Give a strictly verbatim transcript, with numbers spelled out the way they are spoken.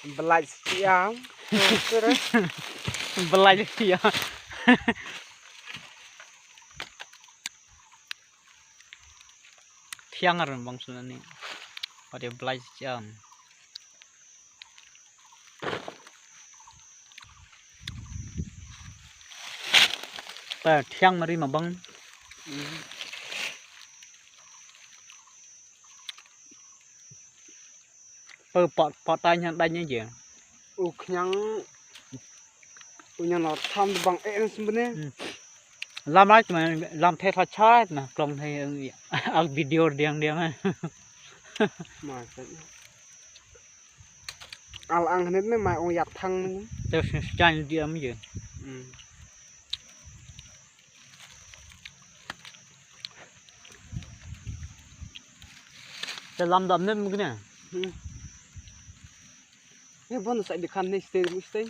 Belaj siam. Belaj siam. Thiang ar bang suna ni. Pada belaj siam. Ta thiang mari ma bang. Pơ pot pot tai nhang dai nhang je. U khñiang u ñan lo tham bang e na sembene. Lam lai ma lam the tha chai na klong the ak video diang diang. Ma. Al ang hnet ne mai ong yak thang ne. Te chan diam je. Te lam dam ne mukne. Ye bon sa di khan ne stay mu stay.